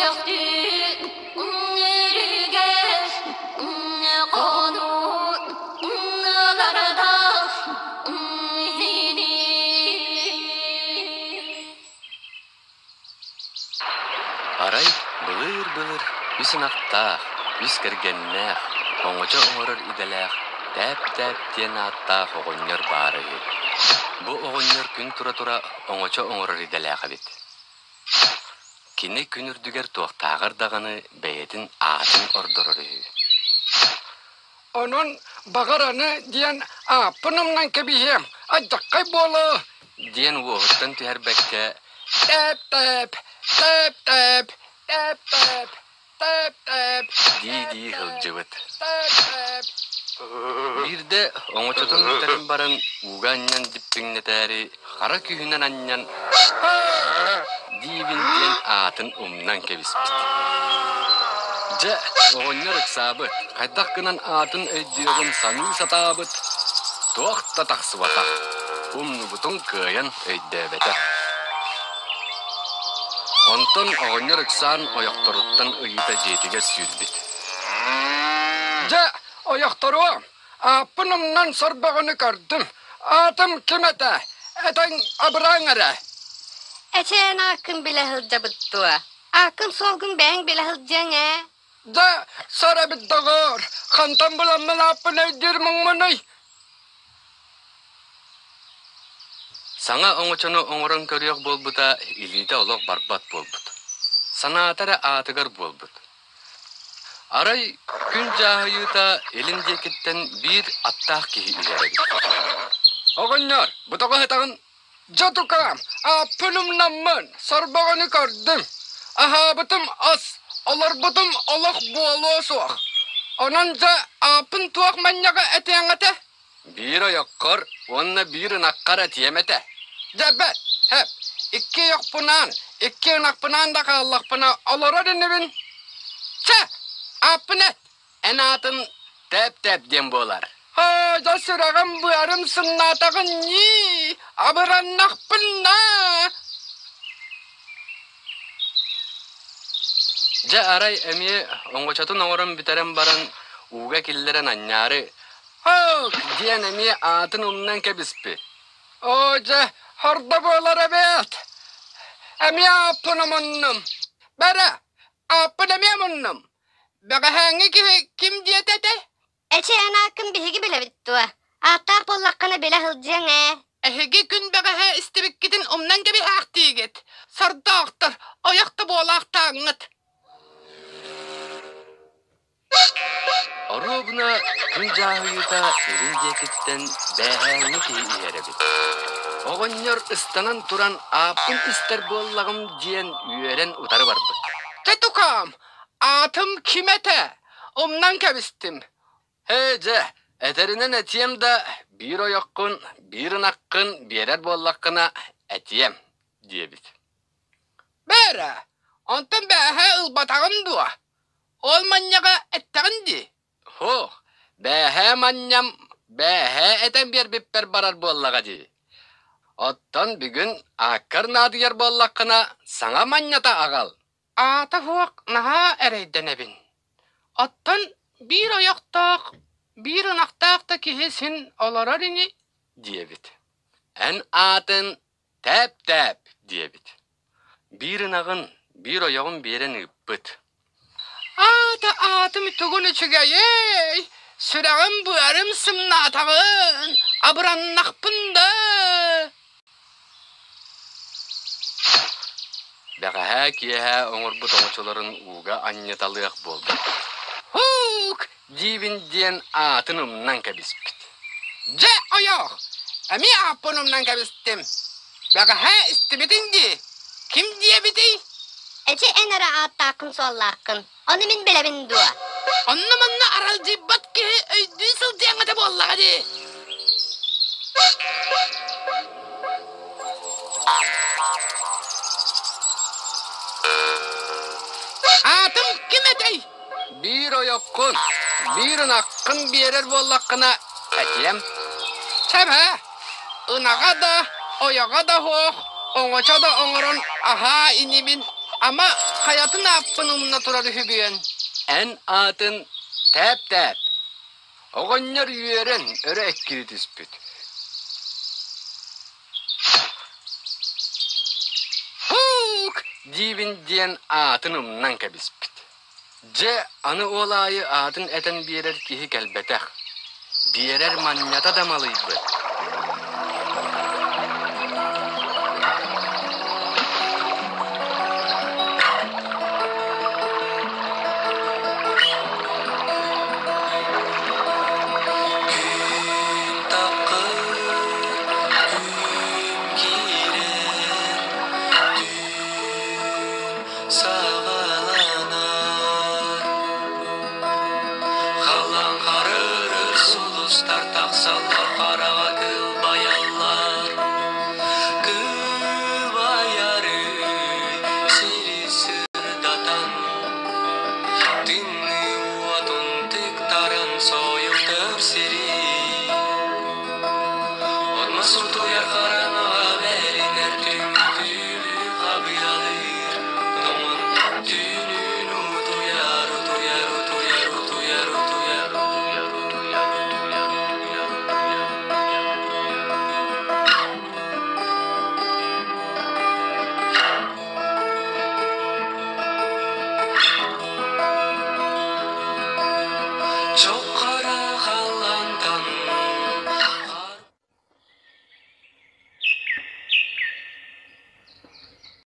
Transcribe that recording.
Төхтүргэ хонууларда сини. Арай былыыр-былыр үс ынахтаах, үс кэргэннээх, оҥочо оҥорор идэлээх Тээп-Тээп диэн ааттаах оҕонньор баара үһү. Бу оҕонньор күн тура-тура оҥочо оҥорор идэлээх эбит. Кини күн үрдүгэр туохтааҕар даҕаны бэйэтин аатын ордорор үһү. Онон баҕар аны диэн ааппын умнан кэбиһиэм, алдьархай буолуо диэн уоһуттан түһэрбэккэ тээп-тээп, тээп-тээп, тээп-тээп, тээп-тээп, дии-дии сылдьыбыт. тээп-тээп. Биирдэ оҥочотун бүтэрэн баран ууга анньан диппиҥнэтээри хара күүһүнэн анньан диибин диэн аатын умнан кэбиспит. Дьэ, оҕонньор ыксаабыт, хайдах гынан аатын өйдүөҕүн саныы сатаабыт, туох да тахсыбатах, умнубутун кыайан өйдөөбөтөх. Онтон оҕонньор ыксаан ойохторуттан ыйыта дьиэтигэр сүүрбүт. Дьэ, ойохторуом, Ааппын умнан сорбоҕуну көрдүм. Аатым ким этэ? Этэн абырааҥ эрэ. Эчээн ааккын билэ сылдьабыт дуо? Ааккын суолгун бэйэҥ билэ сылдьыаҥ ээ. Да, сор эбит доҕоор, хантан буламмын ааппын өйдүүр муҥмунуй? Саҥа оҥочону оҥорон көрүөх буолбута илиитэ олох барбат буолбут. Санаата эрэ аатыгар буолбут. Арай күн дьааһыйыыта илин диэкиттэн биир аттаах киһи иһэр эбит. Оҕонньор, бу тоҕо ыһытаҕын? Дьэ тукаам, ааппын умнаммын, сорбоҕону көрдүм. Аһаабытым ас, олорбутум олох буолуо суох. Онон дьэ ааппын туох манньаҕа этиэҥ этэ? Биир ойоххор уонна биир ынаххар этиэм этэ. Дьэ бэт, һэп, икки ойохпунаан, икки ынахпынаан да хааллахпына олорор инибин. Чэ, ааппын эт. Эн аатын Тээп-Тээп диэн буолар. Һоо, дьэ сүрэҕим-быарым сымнаатаҕын ньии, абыраннахпын на. Дьэ арай эмиэ оҥочотун оҥорон бүтэрэн баран ууга киллэрэн анньаары Һоок диэн эмиэ аатын умнан кэбиспит. Оо дьэ, хордо буолар эбээт. Эмиэ ааппын умуннум. Бэрэ, ааппын эмиэ умуннум. Бэҕэһээҥҥи киһи ким диэтэ этэ? Эчи эн ааккын биһиги билэбит дуо? Ааттаах буоллаххына билэ сылдьыаҥ ээ. Эһиги күн бэҕэһээ истибиккитин умнан кэбиһээхтиигит. Сордоохтор, ойох да буолаахтааҥҥыт. Оруобуна күн дьааһыйыыта илин диэкиттэн бээһээҥҥи киһи иһэр эбит. Оҕонньор ыстанан туран ааппын истэр буоллаҕым диэн үөрэн утары барбыт. Чэ тукаам, аатым ким этэ? Умнан кэбистим. Ээ дьэ, этэринэн этиэм да, биир ойоххун, биир ынаххын биэрэр буоллаххына этиэм, диэбит. Бээрэ, онтон бээһээ ылбатаҕым дуо? Ол манньаҕа эттэҕин дии. Һуох, бээһээ манньам, бээһээ этэн биэрбиппэр барар буоллаҕа дии. Оттон бүгүн ааккар наадыйар буоллаххына, саҥа манньата аҕал. Аата суох наһаа эрэйдэнэбин. Оттон биир ойохтоох, биир ынахтаах да киһи син олорор ини диэбит. Эн аатын Тээп-тээп диэбит. Биир ынаҕын, биир ойоҕун биэрэн ыыппыт. Аата аатым тугун үчүгэйэй, сүрэҕим-быарым сымнаатаҕын, абыраннахпын да. Бэҕэһээ киэһэ оҥорбут оҥочолорун ууга анньыталыах буолбут. Һуук диибин диэн аатын умнан кэбиспит. Дьэ, ойоох, эмиэ ааппын умнан кэбистим. Бэҕэһээ истибитиҥ дии. Ким диэбитий? Эчи эн эрэ ааттааххын-суоллааххын. Ону мин билэбин дуо? Онно-манна аралдьыйбат киһи өйдүү сылдьыаҥ этэ буоллаҕа дии. Аатым ким этэй? Биир ойоххун, биир ынаххын биэрэр буоллаххына, этиэм. Чэбэ, ынаҕа да, ойоҕо да суох, оҥочо да оҥорон аһаа инибин. Ама хайатын ааппын умна турар үһүбүөн? Эн аатын Тээп-Тээп. Оҕонньор үөрэн өрө эккирии түспүт. Һуук! диибин диэн аатын умнан кэбиспит. Дьэ, аны уол аайы аатын этэн биэрэр киһи кэлбэтэх. Биэрэр манньата да малыйбыт.